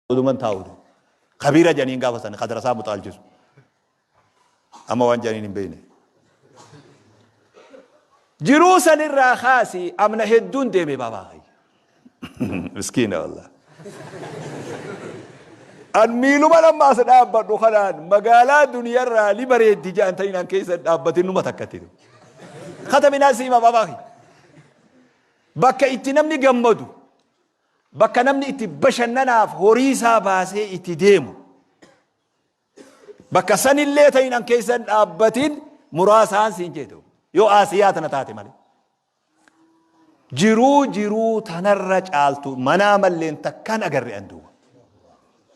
Oduman taa'u. Kabiira jedhaniin gaafa sana kadarasaa muxaalchisu. Amma waan jedhaniin hin beekne. Jiruu sanirraa kaasi amna hedduun deeme baabaa kiyya. Miskiina wallah. An miiluma amma as dhaabbadhu kanaan magaalaa duniyarraa ni bareeddi jedhan ta'in an keessa hin dhaabbatin numa takkatti. Kataminaa siima baabaa kiyya. Bakka itti namni gammadu, bakka namni itti bashannanaaf horii isaa baasee itti deemu, bakka sanillee ta'in an keessa hin dhaabbatin muraasaan siin jedhu yoo Aasiyaa tana taate malee. Jiruu jiruu tanarra caaltu manaa malleen takkaan agarre an duuba.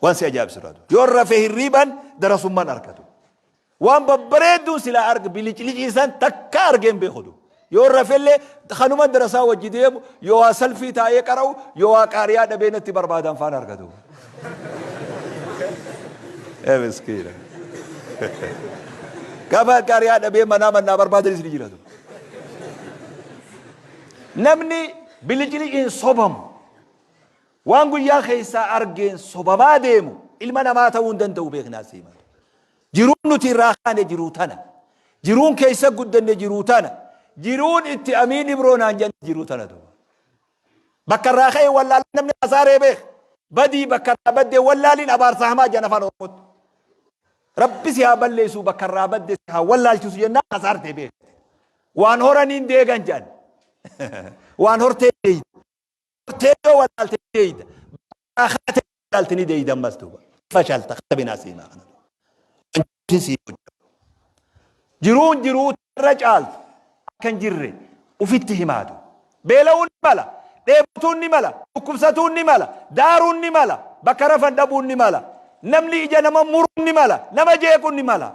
Waan si ajaa'ibsiisu. Yoo rafe hirriiban darasummaan argatu. Waan babbareedduun silaa arga biliciliciisan takka argee hin beeku. Yoo rafellee kanuma darasaa wajji deemu yoo waa salfii taa'ee qara'u yoo waa qaariyaa dhabee natti barbaadan faan argatu. Ee miskiina. Gaafa qaariyaa dhabee manaa mannaa barbaadanis ni jiratu. Namni biliciliciin sobamu waan guyyaa keessaa argeen sobamaa deemu ilma namaa ta'uu hin danda'u beeknaa siima. Jiruun nuti irraa kaane jiruu tana. Jiruun keessa guddanne jiruu tana. Jiruun itti Amiin Ibroo naan jenne jiruu tana duuba. Bakka irraa ka'e wallaalaan namni kasaaree beeka. Badii bakka irraa baddee wallaaliin abaarsa hamaa jedhan afaan Oromootti. Rabbi si haa balleessu bakka irraa badde si haa wallaalchisu jennaan kasaartee beeka. Waan horaniin deegan jedhan. Waan hortee deeyda. Hortee yoo wallaalte deeyda. Bakka kaatee wallaalte ni deeyda ammas duuba. Fashalta kabinaa siimaa kana. Jiruun jiruu irra caaltu akka hin jirre ufitti himaatu. Beela'uun ni mala, dheebotuun ni mala, dhukkubsatuun ni mala, daaruun ni mala, bakka rafan dhabuun ni mala, namni ija nama muruun ni mala, nama jeequun ni mala.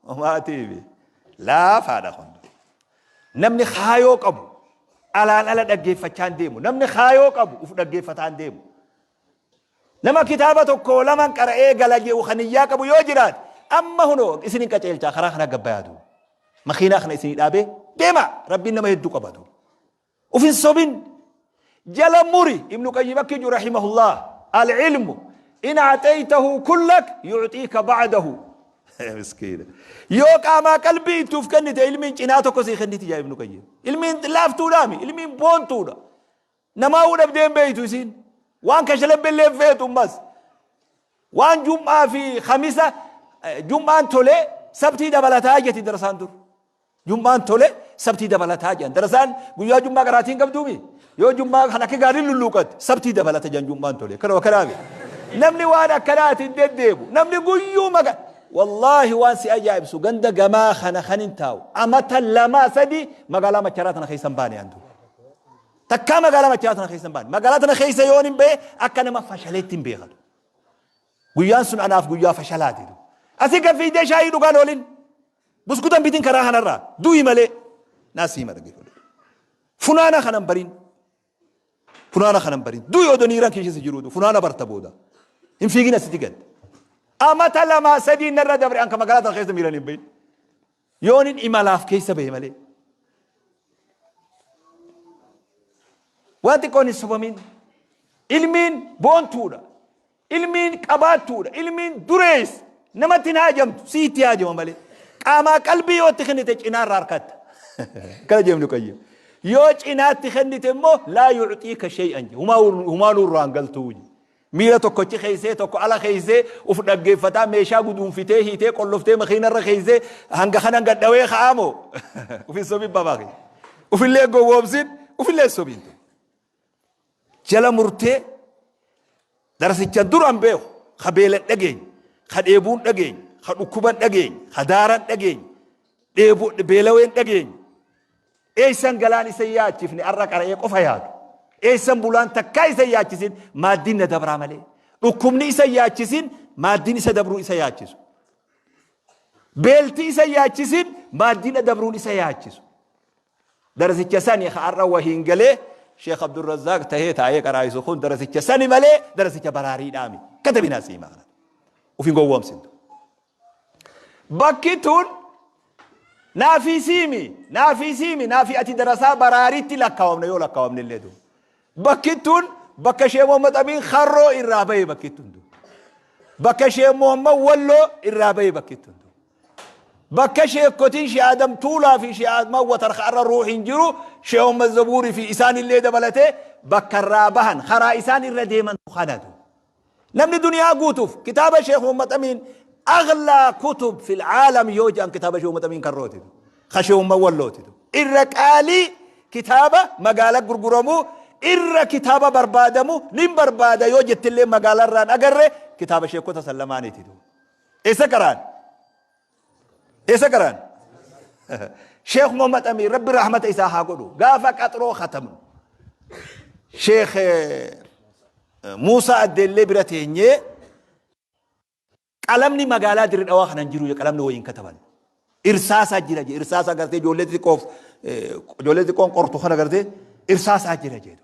Homaatiifi laafaadha kun. Namni kaayoo qabu alaan ala dhaggeeffachaa hin deemu. Namni kaayoo qabu uf dhaggeeffataa hin deemu. Nama kitaaba tokko laman qara'ee gala je'u kan niyyaa qabu yoo jiraate amma hunoo isin hin qaceelchaa karaa kana gabbayaatu. Makiinaa kana isinii dhaabee deema rabbiin nama hedduu qabatu. Uf hin sobin jala muri Ibnu Qayyim akki jiru rahimahullah al-ilmu in a'taytahu kullak yu'xiika ba'dahu. Miskiina. Yoo qaamaa qalbii itti uf kennite ilmiin cinaa tokko sii kenniti yaa Ibnu Qayyim. Ilmiin laaftuudhaami ilmiin boontuudha. Namaahuu dhabdee hin beeytu isiin. Waan kashalabbe illee hin feetu ammas. Waan jum'aa fi kamisa jum'aan tolee sabtii dabalataa jetti darasaan dur. Jum'aan tole sabtii dabalataa jedhan. Darasaan guyyaa jum'aa qaraatii hin qabduumi. Yoo jum'aa kan akka gaariin lulluuqatte sabtii dabalata jedhan jum'aan tole. Kanuma kanaami. Namni waan akkanaatiin deddeebu. Namni guyyuu maga. Wallaahi waan si ajaa'ibsu ganda gamaa kana kan hin taa'u. Amata lamaa sadi magaalaa macharaa tana keessa hin baane antu. Takkaa magaalaa macharaa tana keessa hin baane. Magaalaa tana keessa yoon hin bahe akka nama fashaleetti hin beekatu. Guyyaan sun anaaf guyyaa fashalaati. Asii gad fiigdee shaayii dhugaan oolin. Buskuta hin bitin karaa kanarraa. Du'i malee. Naa siima dhaggeeffadhu. Funaana kana hin barin. Funaana kana hin barin. Du'i odoo niiraan keessa jiruutu funaana barta booda. Hin fiigin asitti gad. Amata lamaa sadii narra dabre anka magaalaa tana keessa miilan hin bahin. Yoonin imalaaf keessa bahe malee. Waan xiqqoon hin sobamin. Ilmiin boontuudha. Ilmiin qabaattuudha. Ilmiin dureessa. Namatti hin haajamtu. Siitti haajama malee. Qaamaa qalbii yoo itti kennite cinaarra harkatta. Kana jedhu Ibnu Qayyim. Yoo cinaatti kennite immoo laa yucxiika shay'an jedhe. Humaa nurraa hin galtuu jedhe. Miila tokko achi keessee tokko ala keessee uf dhaggeeffataa meeshaa guduunfitee hiitee qolloftee makiinarra keessee hanga kanan gad dhawee ka'aamoo uf hin sobin babaa kiyya. Ufillee gowwoomsin ufillee hin sobin. Jala murtee darasicha duran beeku ka beelan dhageenye ka dheebuun dhageenye ka dhukkuban dhageenye ka daaran dhageenye dheebuu beelaween dhageenye Eessan galaan isa hin yaachifne arra qara'ee qofa yaadu. Eessan bulaan takkaa isa hin yaachisin maaddiin na dabraa malee. Dhukkubni isa hin yaachisin maaddiin isa dabruu isa yaachisu. Beelti isa hin yaachisin maaddiin na dabruun isa yaachisu. Darasicha sani ka arra wahiin galee Sheekh Abdurrazzaaq tahee taa'ee qaraa'isu kun darasicha sani malee darasicha baraariidhaami. Katabinaa siimaa kana. Uf hin gowwoomsintu. Bakki tun naafii siimi, naafii siimi, naafii ati darasaa baraariitti lakkaawamna yoo lakkaawamne illee duuba. Bakki tun bakka Sheekh Muhammad Amiin Kharroo irraa bahe bakki tun duuba. Bakka Sheekh Muhammad Walloo irraa bahe bakki tun. Bakka sheekkotiin Sheekh Adam Tuulaa fi Sheekh Ahmad Watar har'a ruuhiin jiru, Sheekh Muhammad Zabuurii fi isaan illee dabalatee bakka irraa bahan, karaa isaan irra deeman kanatu. Namni duniyaa guutuuf kitaaba Sheekh Muhammad Amiin aghlaa kutub fil caalam yoo jedhan, kitaaba Sheekh Muhammad Amiin Karrootitu. Ka Sheekh Muhammad Wallootitu. Irra qaalii kitaaba magaala gurguramu, irra kitaaba barbaadamu, nin barbaada yoo jettillee magaala irraan agarre, kitaaba sheekota san lamaaniititu. Eessa qaraan? Eessa qaraan? Sheekh Muhammad Amiin, Rabbi rahmata isaa haa godhu. Gaafa qaxroo khatamnu, Sheekh Muusaa Addeellee bira teenyee, qalamni magaalaa Dirre Dhawaa kana hin jiru, qalamni wayiin kataban. Irsaasaa jira je, irsaasaa gartee ijoollee xixiqqoof, ijoollee xixiqqoon qortu kana gartee irsaasaa jira jedhu.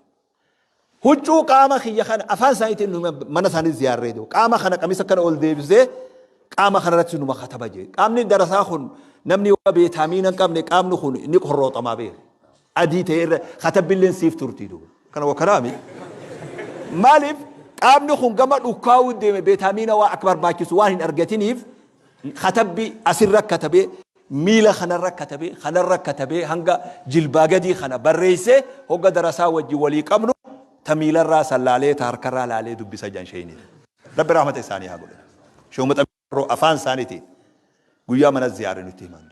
Huccuu qaama kiyya kana afaan isaaniitiin mana isaanii ziyaarree jiru. Qaama kana qamisa kana ol deebisee qaama kana irratti numa kataba jee. Qaamni darasaa kun, namni yoo beetaamiina hin qabne, qaamni kun ni qorrooxamaa beeka. Adii ta'e irra katabbilleen siif turtii duuba. Kana wakkanaami. Maaliif qaamni kun gama dhukkaa'uu deeme, beetaamiina waa akka barbaachisu waan hin argatiniif, katabbi asirra katabee, miila kanarra katabee, kanarra katabee, hanga jilbaa gadii kana barreessee, hogga darasaa wajjin walii qabnu ta miilarraa san laalee, ta harkarraa laalee dubbisa jedhan sheeyni. Rabbi rahmata isaanii haa godhu. Sheekh Maxamirroo afaan isaaniitiin guyyaa mana ziyaare nutti himan.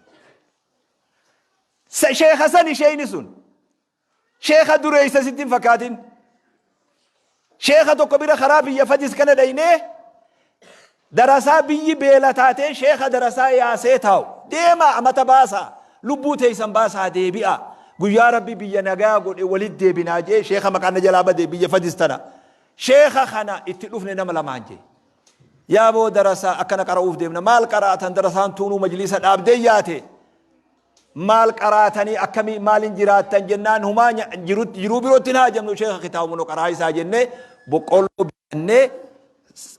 Sheekha sani, sheeyni sun sheekha dureessa sitti hin fakkaatin. Sheekha tokko bira karaa biyya Fadis kana dhaynee, darasaa biyyi beela taatee, sheekha darasaa yaasee taa'u. Deemaa amata baasaa, lubbuu teessan baasaa, deebi'a. Guyyaa Rabbi biyya nagaa godhe walitti deebinaa jee, sheekha maqaan na jalaa bade biyya Fadis tana. Sheekha kana itti dhufne nama lamaan jee. Yaa boo, darasaa akkana qara'uuf deemna, maal qara'atan? Darasaan tuunuu majliisa dhaabdee yaate. Maal qaraatanii, akkamii, maalin jiraattan jennaan, humaa jiruu birootti hin haajamnu sheekha, kitaabuma nu qaraa isaa jennee, boqqoolloo bitannee,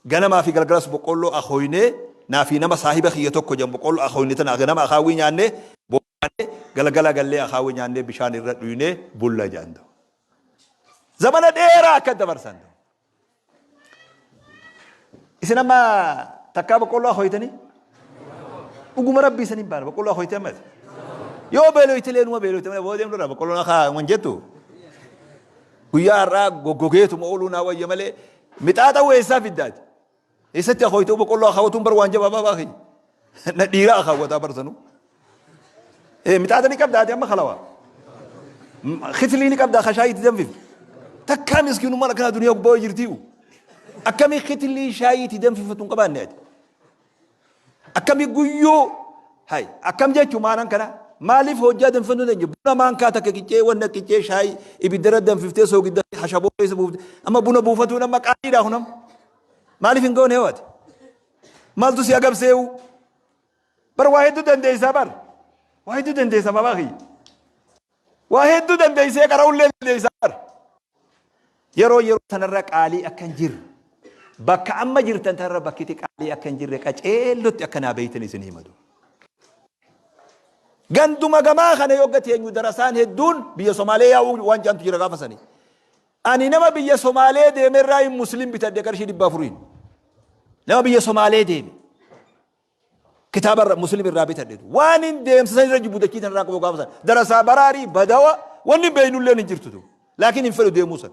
ganamaa fi galgalas boqqoolloo akooynee, naa fi nama saahiba kiyya tokko jedhan, boqqoolloo akooyne tana ganama akaawwii nyaannee boqqaanee, galgala gallee akaawwii nyaannee, bishaan irra dhuynee bulla jedhan. Zamana dheeraa akka dabarsan. Isin amma takkaa boqqolloo akooytanii? Dhuguma Rabbii isin hin baana, boqqolloo akooytee ammas. Yoo beeloyte illee numa beeloyte malee, booda deemtu irraa boqqolloon akaa waan jettu. Guyyaa har'aa goggogeetuma ooluu naa wayya malee, mixaaxa weessaa fiddaati. Eessatti akooytuu? Boqqolloo akaawwatuun bar waan jabaa baabaa kiyya. Na dhiiraa akaawwataa barsanu. Mixaaxa ni qabda ati amma kalawaa. Kitilii ni qabda ka shaayii itti danfiftu. Takkaa miskiinummaan akkanaa duniyaa gubbaa jirtiiyu. Akkamii kitilii shaayii itti danfifatu hin qabaanne ati? Akkamii guyyuu hay akkam jechuun maanan kana maaliif hojjaa danfifatu hin dandeenye? Buna maankaa takka qiccee, wanna qiccee, shaayii ibiddarra danfiftee, soogidda hashaboo keessa buufte, amma buna buufatuun amma qaaliidha kunam. Maaliif hin goone hoo ati? Maaltu si agabseewu? Bar waa hedduu dandeessaa bar. Waa hedduu dandeessa babaa kiyya. Waa hedduu dandeessee qara'ullee dandeessaa bar. Yeroo yeroo sanarra qaalii akka hin jirre, bakka amma jirtan tanarra bakkiti qaalii akka hin jirre qaceellotti akka naa beeytan isin himatu. Ganduma gamaa kana yoo gateenyu, darasaan hedduun biyya Somaalee yaa'uu waan jedhantu jira gaafa sanii. Ani nama biyya Somaalee deemerraa hin Muslim bitadhe qarshii 400n. Nama biyya Somaalee deeme. Kitaaba irra Muslim irraa bitadhe. Waan hin deemsa san irra jibbu dachii tanarraa qabu gaafa san. Darasaa baraarii badawa wanni beeynullee hin jirtu tu. Laakiin hin fedhu deemuu san.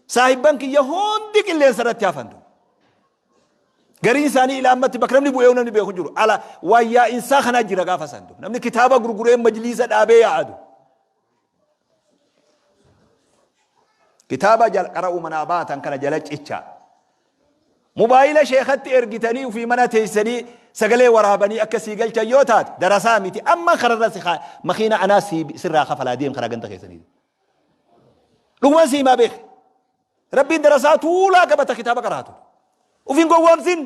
Saahibban kiyya hundi qilleensa irratti hafan tu. Gariin isaanii ilaa ammatti bakka namni bu'ee namni beeku jiru. Ala waan yaa'insaa kanaa jira gaafa san tu. Namni kitaaba gurguree majliisa dhaabee yaa'atu. Kitaaba qara'uu manaa baatan kana jala cicha. Mobaayila sheekatti ergitanii ofii mana teessanii sagalee waraabanii akka sii galchan yoo taate, darasaa miti. Amma kararra si makiina anaa sirraa kafalaa, deem karaa ganda keessanii. Dhuguman si himaa beeke. Rabbiin darasaa tuulaa qabata kitaaba qaraatu. Uf hin gowwoomsin.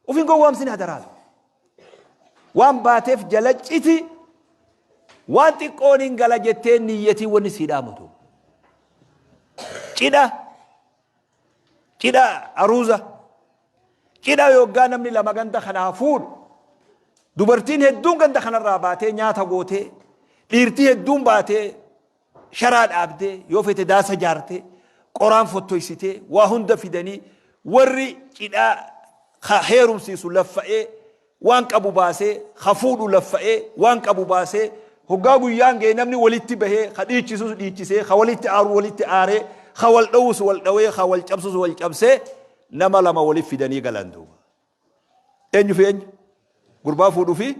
Uf hin gowwoomsin hadaraatu. Waan baateef jala citi, waan xiqqoon hin gala jettee niyyatii wanni sii dhaamutu. Cidha, cidha aruuza, cidha yoggaa namni lama ganda kanaa fuudhu, dubartiin hedduun ganda kanarraa baatee nyaata gootee, dhiirtii hedduun baatee sharaa dhaabdee, yoo fete daasa jaartee, qoraan fottoysitee, waa hunda fidanii, warri cidhaa Ka heerumsiisu laffa'ee waan qabu baasee, ka fuudhu laffa'ee waan qabu baasee, hoggaa guyyaan ga'e namni walitti bahee, ka dhiichisus dhiichisee, ka walitti aaru walitti aaree, ka wal dhawus wal dhawee, ka wal cabsus wal cabsee, nama lama walitti fidanii galan duuba. Eenyu fi eenyu? Gurbaa fuudhu fi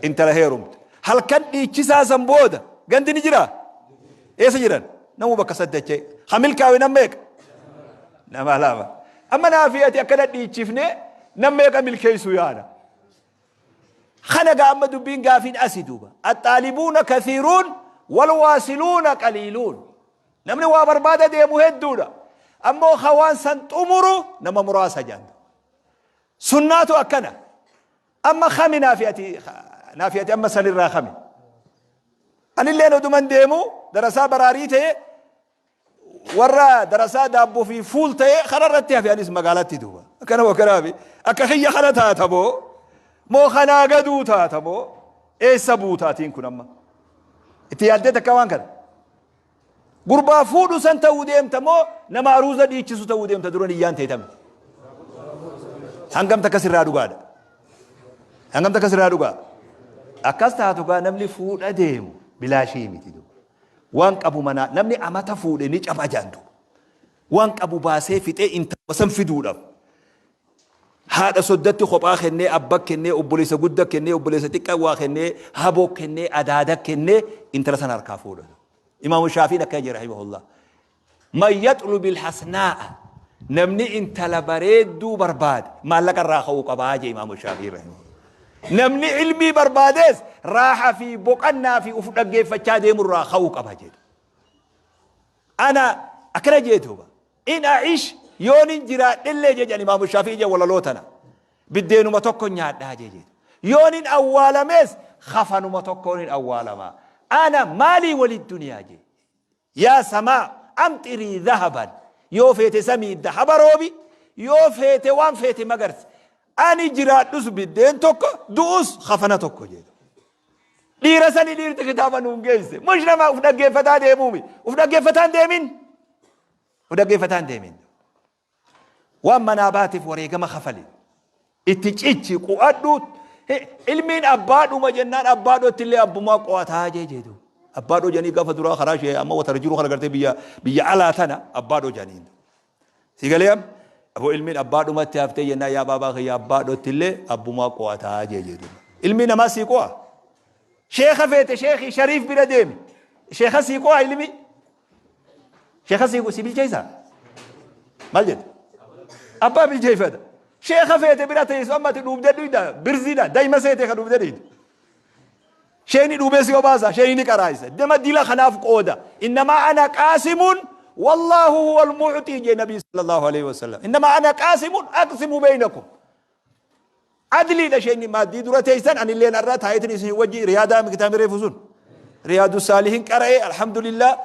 intala heerumte. Halkan dhiichisaa san booda gandi ni jiraa? Eessa jiran? Namuu bakka saddachee. Ha milkaawe nam meeqa? Nama lama. Amma naa fi ati akkana dhiichifnee nam meeqa milkeessuu yaada? Kana gaa amma dubbiin gaafiin asi duuba. Axxaalibuuna kathiiruun walwaasiluuna qaliiluun. Namni waa barbaada deemu hedduudha. Ammoo ka waan san xumuru nama muraasa jedhan. Sunnaatu akkana. Amma kami naafi ati naafi ati amma sanirraa kami. Anilleen oduman deemu darasaa baraarii ta'e warra darasaa daabboo fi fuul ta'e kana irratti hafe anis magaalatti duuba. Akkana wakkanaafi akka kiyya kana taata moo moo kanaa gaduu taata moo eessa buutaatiin kun amma. Itti yaaddee takka waan kana. Gurbaa fuudhu san ta'uu deemta moo nama aruuza dhiichisu ta'uu deemta dura niyyaan ta'e tami? Hangam takka sirraa dhugaadha? Hangam takka sirraa dhugaa? Akkas taatu gaa namni fuudha deemu bilaashii miti duuba. Waan qabu manaa namni amata fuudhe ni caba jaan duuba. Waan qabu baasee fixee intala san fiduudhaaf. Haadha soddatti kophaa kennee, abba kennee, obboleessa gudda kennee, obboleessa xiqqaa waa kennee, haboo kennee, adaada kennee intala sana harkaa fuudha. Imaamu Shaafiin akkana jedhe rahimahullah. Man yaxlubil hasnaa'a namni intala bareedduu barbaade maallaqa irraa ka'uu qabaa jedhe Imaamu Shaafiin rahimahullah. Namni ilmii barbaadees raaha fi boqannaa fi uf dhaggeeffachaa deemu irraa ka'uu qaba jedhe. Ana akkana jee duuba. In a'ish yoonin jiraadhellee jee jedhan Imaamu Shaafii jee walaloo tana. Biddeenuma tokko nyaadhaa jee jedhu. Yoonin awwaalamees kafanuma tokkoonin awwaalama. Ana maalii wali duniyaa jee. Yaa samaa amxirii dhahaban. Yoo feete samii dhahaba roobi. Yoo feete waan feete magarsi. Ani jiraadhus biddeen tokko du'us kafana tokko jee. Dhiira sani dhiirti kitaaba nuun geesse. Mush nama uf dhaggeeffataa deemuumi. Uf dhaggeeffataa hin deemin. Uf dhaggeeffataa hin deemin. Waan manaa baateef wareegama kafali. Itti cichi qu'adhu. Ilmiin abbaadhuma jennaan abbaadhootti illee abbumaa qo'ataa jee jedhu. Abbaadhoo jedhanii gaafa duraa karaa ishee amma watara jiru kana gartee biyya biyya alaa tana abbaadhoo jedhanii. Si galee amma? Aboo ilmiin abbaa dhumatti haftee jennaan yaa baabaa kiyya abbaa dhotti illee abbumaa qo'ataa jee jee duuba. Ilmii namaa sii qo'a. Sheekha feete sheekhi shariif bira deemi. Sheekha sii qo'a ilmi. Sheekha sii si bilcheessa. Maal jette? Abbaa bilcheeffata. Sheekha feete bira teessu amma ati dhuubdee dhuyda birziidha daa'ima seetee ka dhuubdee dhuyda. Sheeyni dhuubee si obaasa, sheeyni ni qaraayisa. Dema dila kanaaf qooda. Innamaa ana qaasimun wallaahu huwal mu'xii jee nabii sallallahu alaihi wasallam. Innamaa ana qaasimun aqsimu beeynakum. Adliidha sheeyni maaddii dura teeysan anilleen arra taayetin isin wajji riyaadaa kitaabni reefu sun. Riyaadu saalihin qara'ee alhamdulillah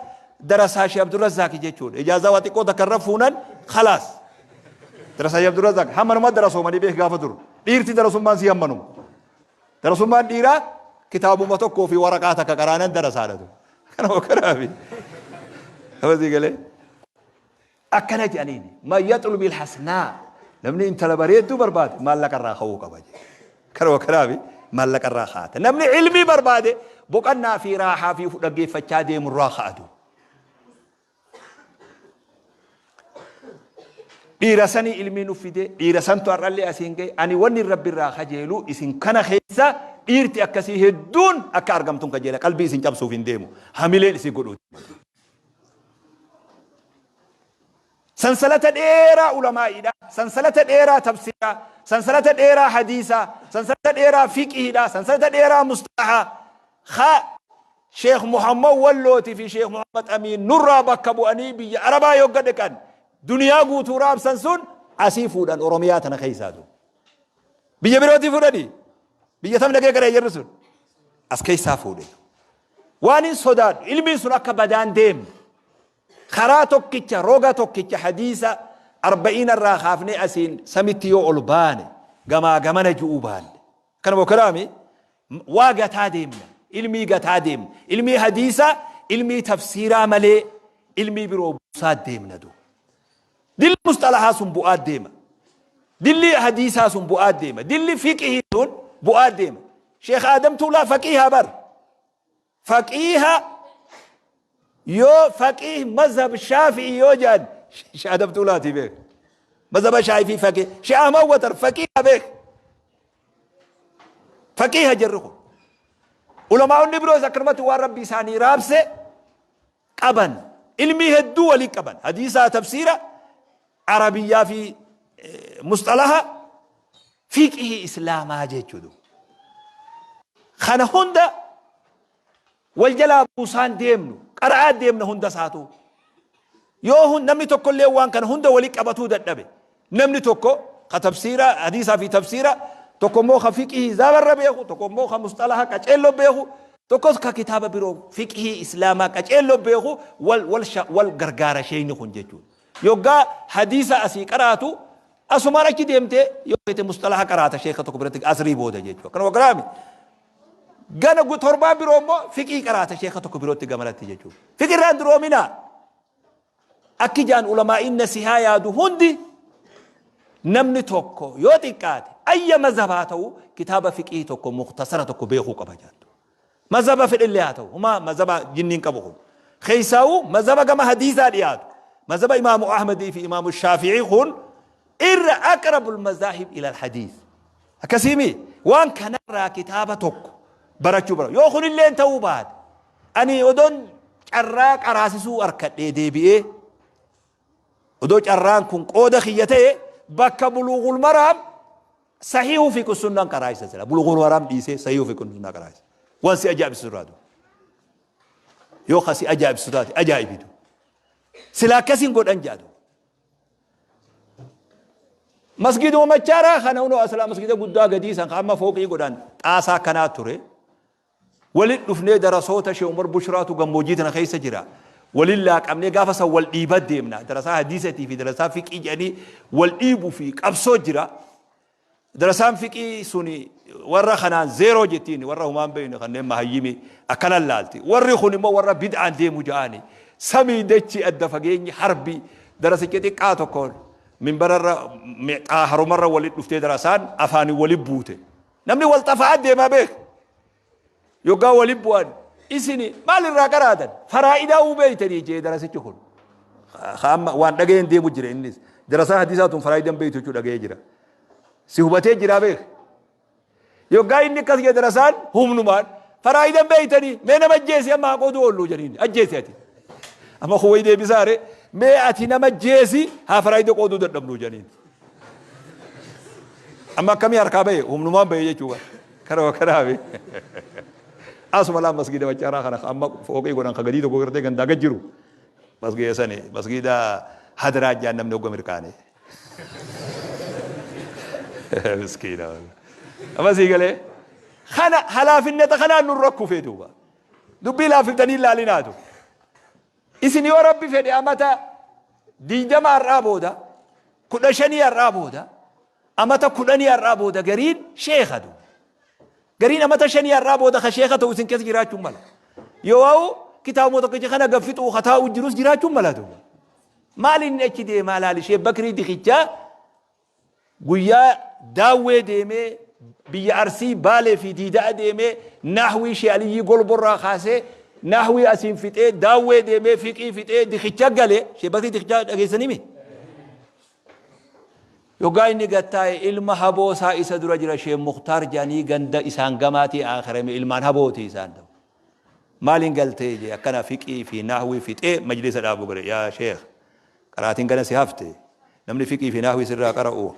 darasaa shee Abdurrazzaaqi jechuudha. Ijaazaa waa xiqqoo takka irra fuunan khalaas. Darasaa shee Abdurrazzaaq hammanuma darasoomanii beek gaafa dur. Dhiirti darasummaan sii hammanuma. Darasummaan dhiiraa kitaabuma tokkoo fi waraqaa takka qaraanan darasaadha tu. Kana kanaafi. Nama sii galee. Akkana jedhaniin man yaxlubil hasnaa namni intala bareedduu barbaade maallaqa irraa ka'uu qaba jedhe. Kana kanaafi maallaqa irraa kaata. Namni ilmii barbaade boqannaa fi raahaa fi dhaggeeffachaa deemu irraa ka'atu. Dhiira sanii ilmii nu fide, dhiira santu har'allee asiin gahe, ani wanni Rabbi irraa kajeelu isin kana keessa dhiirti akkasii hedduun akka argamtun kajeela, qalbii isin cabsuuf hin deemu, hamileen isin godhuuti. Sansalata dheeraa ulamaa'iidha, sansalata dheeraa tafsiiraa, sansalata dheeraa hadiisaa, sansalata dheeraa fiqihiidha, sansalata dheeraa musxalahaa, ka Sheekh Muhammad Wallooti fi Sheekh Muhammad Amiin nurraa bakka bu'anii biyya Arabaa yogga dhaqan duniyaa guutuu raabsan sun asii fuudhan Oromiyaa tana keessaatu. Biyya birootii fuudhanii biyya tam dhaqee qaree jirru sun as keessaa fuudhe. Waan hin sodaadhu ilmiin sun akka badaan deemne karaa tokkicha roga tokkicha hadiisa arba'iina irraa kaafnee asiin samitti yoo ol baane gamaa gamana ju'uu baanne. Kana bokaraami Waa gataa deemna. Ilmii gataa deemna. Ilmii hadiisaa, ilmii tafsiiraa malee ilmii biroo buusaa deemna duuba. Dilli musxalahaa sun bu'aa deema. Dilli hadiisaa sun bu'aa deema. Dilli fiqhii sun bu'aa deema. Sheekh Aadam Tuulaa faqiiha bar. Faqiiha yoo faqiih mazhab Shaafi'ii yoo jedhan Sheekh Aadam Tuulaatii beek. Mazhaba Shaafii faqii. Sheekh Ahmad Watar faqiiha beek. Faqiiha jarri kun. Ulamaa'onni biroos akkanumatti waan Rabbi isaanii raabse qaban. Ilmii hedduu walii qaban. Hadiisaa tafsiira Arabiyyaa fi musxalaha fiqhii Islaamaa jechuudha. Kana hunda wal jalaa buusaan deemnu qara'aa deemna hunda isaatu. Yoo namni tokkollee waan kana hunda walii qabatuu dadhabe, namni tokko ka tafsiira hadiisaa fi tafsiira tokko immoo ka fiqhii zaabarra beeku, tokko immoo ka musxalaha qaceelloo beeku, tokkos ka kitaaba biroo fiqhii Islaamaa qaceelloo beeku wal wal wal gargaara sheeyni kun jechuudha. Yoggaa hadiisa asii qaraatu asumaan achi deemtee yoo feete musxalaha qaraata sheeka tokko biratti asrii booda jechuudha. Kana wagaraami. Gana torbaan biroo immoo fiqii qaraata sheeka tokko birootti gamanatti jechuudha. Fiqirraan duroominaa. Akki jaan ulamaa'iin nasihaa yaadu hundi, namni tokko yoo xiqqaate ayya mazhabaa ta'u kitaaba fiqii tokko muktasara tokko beekuu qaba jaattu. Mazhaba fedhellee haa ta'u, humaa mazhaba jinniin qabu kun. Keessaa'u mazhaba gama hadiisaa dhiyaatu. Mazhaba Imaamu Ahmadii fi Imaamu Shaafi'ii kun irra aqrabul mazaahib ilal hadiis. Akkasiimi waan kanarraa kitaaba tokko barachuu bara. Yoo kunillee ta'uu baate, ani odoon carraa qaraasisuu arkadhee deebi'ee, odoo carraan kun qooda kiyya ta'e, bakka Buluughul Maraam Sahiihu fiqh sunnaan qaraasisa sila. Buluughul Maraam dhiisee Sahiihu fiqh sunnaa qaraasisa. Waan si ajaa'ibsiisu irraa duuba. Yoo ka si ajaa'ibsiisu taate ajaa'ibitu. Sila akkasiin godhan jaadu. Masgiiduma Machaaraa kana hunoo aslaa masgiida guddaa gadii san ka amma fooqii godhan xaasaa kanaa ture. Walit dhufnee darasoota Sheekh Umar Bushraatu gammoojjii tana keessa jira. Walin laaqamnee gaafa san wal dhiiba deemna. Darasaa hadiisatii fi darasaa fiqii jedhanii wal dhiibuu fi qabsoo jira. Darasaan fiqii suni warra kanaan zeeroo jettiin, warra humaan beekne kanneen mahayyimii akkanan laalti. Warri kun immoo warra bid'aan deemu ja'ani. Samii dachii adda fageenyi harbii darasicha xiqqaa tokkoon minbararra harumarra walit dhuftee darasaan afaaniin walit buute. Namni wal xafa'aa deemaa beek. Yoggaa wali bu'an isini maal irraa qaraatan? Faraa'idaa uu beeytanii jee darasichi kun. Amma waan dhaga'een deemu jira innis. Darasaa hadiisaa tun faraa'idan beeytu jechuu dhaga'ee jira. Si hubatee jiraa beek. Yoggaa inni akkas jee darasaan humnumaan faraa'idan beeytanii mee nama ajjeesi amma haa qooduu oollu jedhiin ajjeesi ati. Amma kun wayi deebisaare mee ati nama ajjeesi haa faraa'ida qooduu dadhabnu jedhiin. Amma akkamii harkaa bahe? Humnumaan bahe jechuu bara. Kanuma kanaafi. Asuma laan masgiida Machaaraa kana amma fooqii godhan ka gadii tokko gartee gandaa gad jiru. Masgiida sani masgiida Hadaraa jaan namni hogga mirqaane. Miskiina. Amma sii galee. Kana halaafinnata kanaan nurra kufee duuba. Dubbii laaffiftanii ilaalinaatu. Isin yoo Rabbi fedhe amata 20 har'aa booda, 15 har'aa booda, amata 10 har'aa booda gariin sheekha du. Gariin amata 5 har'aa booda ka sheekha ta'u isin keessa jiraachuun mala. Yoo waa'u kitaabuma tokkicha kana gaffixuu ka taa'u jirus jiraachuun mala duuba. Maal inni achi deemaa laali? Sheekh Bakrii Dikichaa guyyaa Daawwee deemee, biyya Arsii, Baalee fi Diida'a deemee, Naahwii Shee Aliyyii Golborraa kaasee, Naahwii asiin fixee, Daawwee deemee, fiqii fixee, Dikicha gale. Shee Bakrii Dikichaa dhageessanii mi? Yoggaa inni gad taa'e ilma haboo isaa isa dura jira, Shee Muktaar jedhanii, ganda isaan gamaatii aakhirame, ilmaan habooti isaan ta'u. Maaliin galtee jee, akkana fiqii fi naahwii fixee majlisa dhaabuu gale. Yaa sheekh, qaraatiin gana si hafte, namni fiqii fi naahwii sirraa qara'u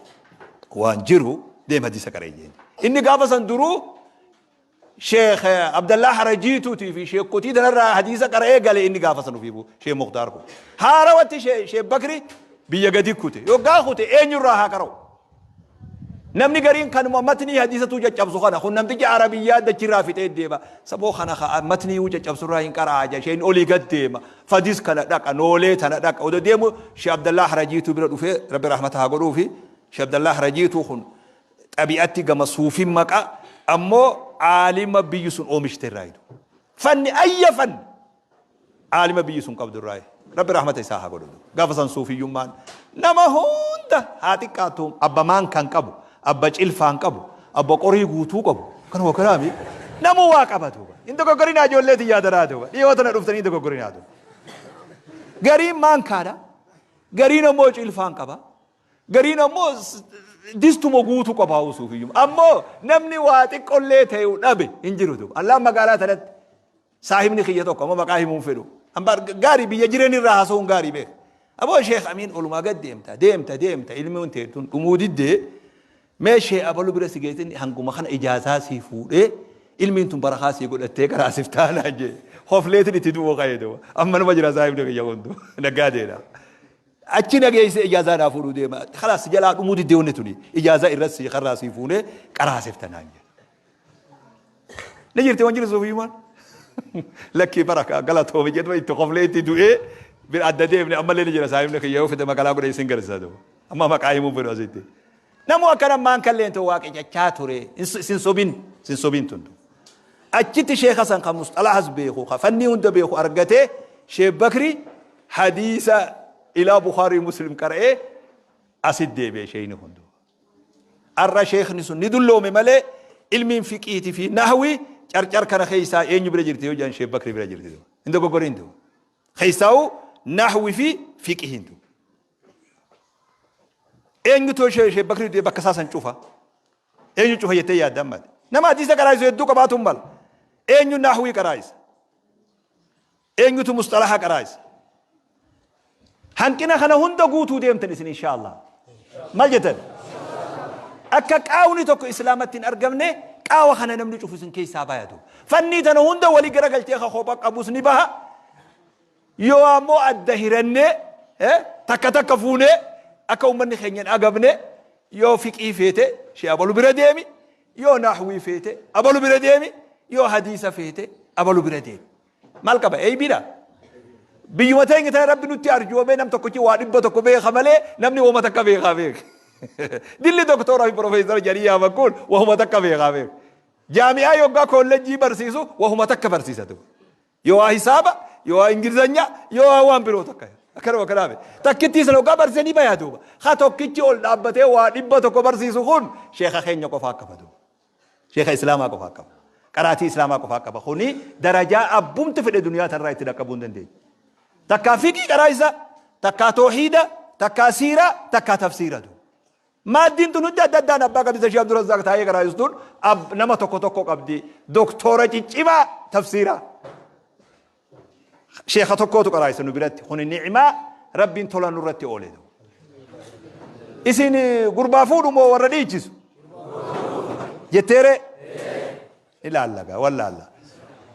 waan jiru, deem hadiisa qara'i jeen. Inni gaafa san duruu Sheekh Abdallaa Harajiituutii fi sheekotii tanarraa hadiisa qara'ee gale. Inni gaafa san ofiifuu Sheekh Muktaar kun. Haarawatti Sheekh Bakri biyya gadi kute. Yoggaa kute eenyurraa haa qara'u? Namni gariin kanuma matnii hadiisatuu caccabsu kana kun namtichi Arabiyyaa dachirraa fixee deema. Saboo kana ka matnii caccabsu irraa hin qara'aa jedha. Isheen olii gad deema. Fadis kana dhaqa, Noolee tana dhaqa. Odoo deemu Sheekh Abdallaa Harajiituu bira dhufee, Rabbi rahmata haa godhuufi. Sheekh Abdallaa Harajiituu kun xabi'atti gama suufin maqa, ammoo aalima biyyi sun oomishte irraa hidu. Fanni ayya fanni aalima biyyi sun qabdu irraa. Rabbi rahmata isaa haa godhu. Gaafa san suufiyyummaan nama hunda haa xiqqaattu abba maankaan qabu, abba cilfaan qabu, abba qorii guutuu qabu. Kanuma kanaami namuu waa qaba duuba. Hin dogoggorinaa ijoollee tiyyaa daraa duuba. Dhiyoo tana dhuftanii hin dogoggorinaa duuba. Gariin maankaadha. Gariin ammoo cilfaan qaba. Gariin ammoo distuma guutuu qaba suufiyyuma. Ammoo namni waa xiqqollee ta'e dhabe hin jiru duuba. Allaan magaalaa tanatti Saahibni kiyya tokko amma maqaa himuu hin fedhu. Amma gaarii biyya jiran irraa haasa'uun gaarii beeka. Aboo Sheekh Amiin olumaa gad deemta deemta deemta ilmiin tee tun dhumuu diddee mee Sheekh abalu bira si geessin hanguma kana ijaazaa sii fuudhee ilmiin tun barakaa sii godhattee karaa sif taanaa jee. Hofleetin itti du'uu ka'ee duuba. Amma numa jira saahibni kiyya kun nagaadeedha. Achi na geessee ijaazaa naa fuudhuu deema. Kalaas jalaa dhumuu diddee wanni tuni ijaazaa irras sii karraa sii fuunee qaraa sif tanaan jee. Ni jirti waan jiru suufiyyummaan. Lakkii baraka galatoomi jedhuma itti koflee itti du'ee bira adda deemne ammallee ni jira saahibni kiyya yoo fide maqalaa godhe isin garsiisa duuba. Amma maqaa himuu fedhu asitti. Namuu akkana maan kalleen ta'u waaqicachaa ture sin sobin sin sobin tun. Achitti sheekha san kan musxalahas beeku kan fannii hunda beeku argatee Sheekh Bakri hadiisa ilaa Bukhaarii Muslim qara'ee asit deebi'e sheekni kun duuba. Ar'a sheekhni sun ni dulloome malee ilmiin fiqiiti fi nahwi carcar kana keessaa eenyu bira jirti yoo jedhan Sheekh Bakri bira jirti. Hin dogoggorin duuba. Keessaa'u nahwi fi fiqihiin duuba. Eenyutu Sheekh Bakri du'e bakka isaa san cufa? Eenyu cufa jettee yaadda amma? Nama hadiisa qaraa'isu hedduu qabaatu hin mala. Eenyu nahwii qaraa'isa? Eenyutu musxalaha qaraa'isa? Hanqina kana hunda guutuu deemtan isin insha Allah. Maal jettan? Akka qaawni tokko islaamatti hin argamne qaawa kana namni cufu isin keessaa bayatu. Fannii tana hunda walii garagalchee ka kopha qabus ni baha. Yoo ammoo adda hirannee takka takka fuunee akka ummanni keenya hin agabne yoo fiqii feete shee abalu bira deemi yoo nahwii feete abalu bira deemi yoo hadiisa feete abalu bira deemi. Maal qaba eeybiidha. Biyyuma teenya tana rabbi nutti arjoomee nam tokkichi waa 100 beeka malee namni wama takka beekaa beeka. Dilli doktora fi profeesara jedhanii yaaman kun wahuma takka beekaa beeka. Jaami'aa yoggaa koolleejjii barsiisu wahuma takka barsiisa. Yoo waa hisaaba, yoo waa ingilizanya, yoo waa waan biroo takka. Akkanuma kanaaf. Takkittii sana hoggaa barsiisanii bayaa duuba. Ha tokkichi ol dhaabbatee waa 100 barsiisu kun sheeka keenya qofaa qaba duuba. Sheeka Islaamaa qofaa qaba. Qaraatii Islaamaa qofaa qaba. Kuni darajaa abbumti fedhe duniyaa tanarraa itti dhaqqabuu hin dandeenye. Takkaa fiqii qaraa isa, takkaa toohiida, takkaa siiraa, takkaa tafsiira duuba. Maaddiin tun hundi adda addaan abbaa qabdi Tashii Abdurrazzaaq taa'ee qaraa'istuun nama tokko tokko qabdi. Doktoora ciccimaa tafsiiraa. Sheeka tokkootu qaraa'isa nu biratti. Kuni ni'imaa Rabbiin tola nurratti oole. Isin gurbaa fuudhu moo warra dhiichisu? Jetteeree? Ilaalla gaa wallaalla.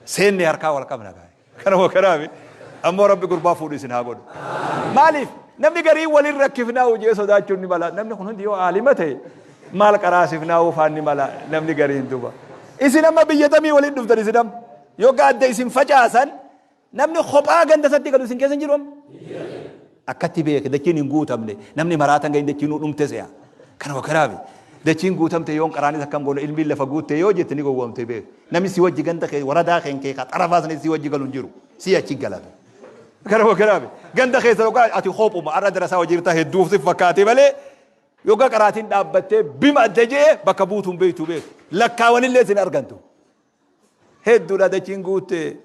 Seenne harkaa wal qabna gaa. Kanuma kanaafi ammoo Rabbi gurbaa fuudhu isin haa godhu. Maaliif namni garii walin rakkifnaa hojii sodaachuun ni mala. Namni kun hundi yoo aalima ta'e maal qaraasifnaa ufaan ni mala namni gariin duba. Isin amma biyya tamii waliin dhuftan isin amma yoo gaadda isin facaasan Namni kophaa ganda isatti galu isin keessa hin jiru amma? Akkatti beeke dachiin hin guutamne namni maraatan gahin dachiin nu dhumte se'a. Kanuma kanaafi dachiin guutamte yoon qaraanis akkam goona ilmiin lafa guutte yoo jette ni gowwoomte beek. Namni si wajji ganda kee waradaa keen kee ka xarafaa sana si wajji galu hin jiru. Si achi galatu. Kanuma kanaafi ganda keessa yookaan ati kophuma har'a darasaa hojii jirta hedduuf si fakkaate malee yookaan qaraatiin dhaabbattee bima adda jee bakka buutuun beektu beek. Lakkaawanillee sin argantu. Hedduudha dachiin guutte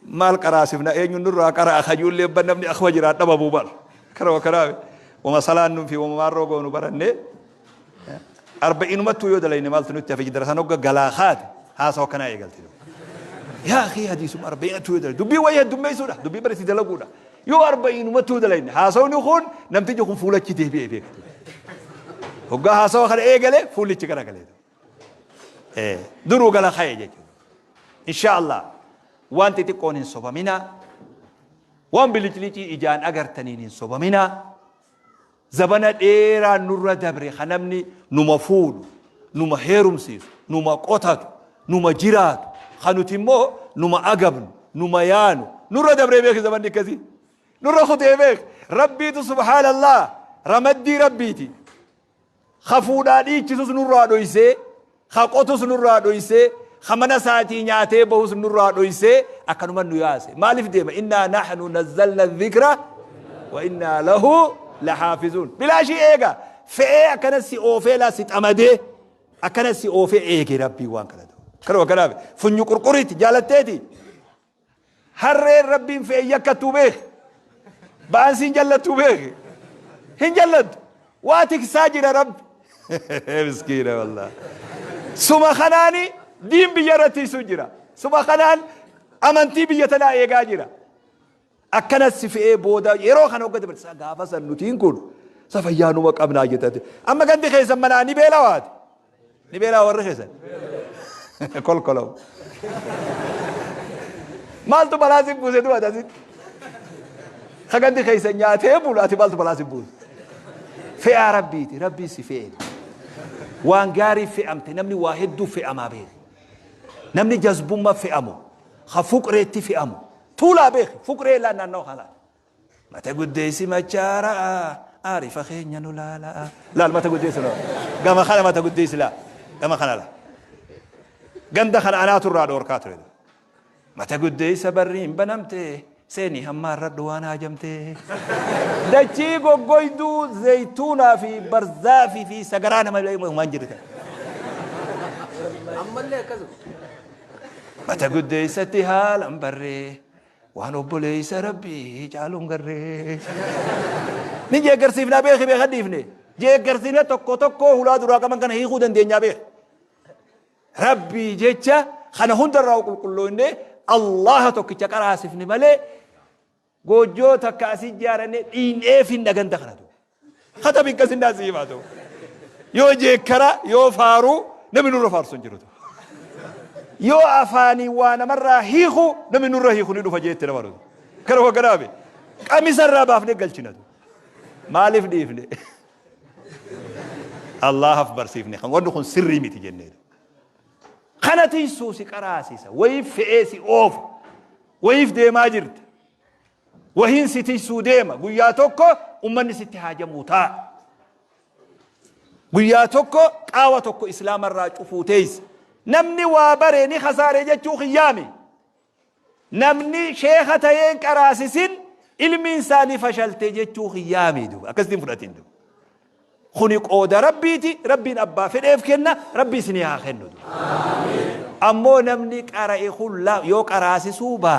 maal qaraasifna eenyu nurraa qara'a kajuullee ban namni akuma jiraan dhabamuu bar kanuma kanaaf wama salaannuu fi wama maarroo goonu baranne arba'iinumattuu yoo dalayne maaltu nutti hafe darasan hogga galaa kaate haasawa akkanaa eegalte yaa akii hadiisuma arba'iinattuu yoo dalayne dubbii wayii heddummeessuudha dubbii bara itti dalaguudha yoo arba'iinumattuu dalayne haasawni kun namtichi kun fuulachi deebi'ee beektu hoggaa haasawa kana eegale fuullichi garagalee Duruu gala ka'e jechuudha. Insha Allah waan xixiqqoon hin sobaminaa. Waan biliclicii ijaan agartaniin hin sobaminaa. Zabana dheeraa nurra dabre kan namni numa fuudhu, numa heerumsiisu, numa qotatu, numa jiraatu, kan nuti immoo numa agabnu, numa yaanu nurra dabree beeki zabanni akkasii. Nurra kutee beek. Rabbiitu subhaanallah ramaddii Rabbiiti. Ka fuudhaa dhiichisus nurraa dhoysee, ka qotus nurraa dhoysee, ka mana isaatii nyaatee bahus nurraa dhoysee akkanuman nu yaase. Maaliif deema? Innaa nahnu nazzalna dhikra Wa innaa lahu lahaafizuun. Bilaashii eega. Fe'ee akkana si oofee laa si xamadee akkana si oofee eege Rabbiin waan kana ta'u. Kanuma kanaaf funyu qurquriiti jaalatteeti. Harreen Rabbiin fe'e yakkattuu beeki. Ba'aan siin jallattuu beeki. Hin jallattu. Waa tiksaa jira Rabbi. Miskiina wallah. Suma kanaani diin biyya irra tiisuu jira. Suma kanaan amantii biyya tanaa eegaa jira. Akkana si fe'ee booda yeroo kana hogga dabarsa gaafa san nutiin kun safayyaa numa qabnaa jettate. Amma gandi keessan manaa ni beelawaati. Ni beelaa warri keessan. Kolkolaw. Maaltu balaa si buuse du'a asitti? Ka gandi keessan nyaatee bulu ati maaltu balaa si buuse? Fe'aa Rabbiiti. Rabbiin si fe'e. Waan gaarii fe'amte. Namni waa hedduu fe'amaa beeki. Namni jazbummaa fe'amu. Ha fuqreetti fe'amu. Tuulaa beeki. Fuqree laa naannoo kanaa. Mata guddeessi machaara'a aarifa keenya nu laala'a. Laal mata guddeessi laal. Gama kana mata guddeessi laal. Gama kana laal. Ganda kana anaatu irraa dhoorkaa ture. Mata guddeessa barriin banamte seenii hamma irradhu waan haajamte. Dachii goggoyduu zayituunaa fi barzaafii fi sagaraa nama waan jirte. Ammallee akkasuma. Mata guddeessatti haalan barree. Waan obboleessa Rabbii caalu hin garree. Ni jeeggarsiifnaa beeki beeka dhiifne. Jeeggarsiifne tokko tokko hulaa duraa qaban kana hiikuu dandeenyaa beeki. Rabbii jecha kana hundarraa qulqulloonnee Allaha tokkicha qaraasifne malee goojjoo takka asii ijaaranne dhiinee finna ganda kanatu. Katabi akkasin sii himaa ta'u. Yoo jeekkara yoo faaruu namni nurra faarsu hin jiru. Yoo afaanii waa namarraa hiiku namni nurra hiiku ni dhufa jeette nama dhufu. Kana kanaaf qamisa irraa baafnee galchina. Maaliif dhiifne? Allahaaf barsiifne kan wanni kun sirrii miti jennee. Kana tiisuu si qaraasisa. Wayiif fe'ee si oofa. Wayiif deemaa jirta. Wahiin si tiysuu deema. Guyyaa tokko ummanni sitti haajamuu taa'a. Guyyaa tokko qaawa tokko islaama irraa cufuu teeysa. Namni waa bare ni khasaare jechuu kiyyaami. Namni sheekha ta'ee hin qaraasisin ilmiin isaa ni fashalte jechuu kiyyaami duuba. Akkasitti hin fudhatin duuba. Kuni qooda Rabbiiti. Rabbiin abbaa fedheef kenna. Rabbi isinii haa kennu. Ammoo namni qara'e kun yoo qaraasisuu baate.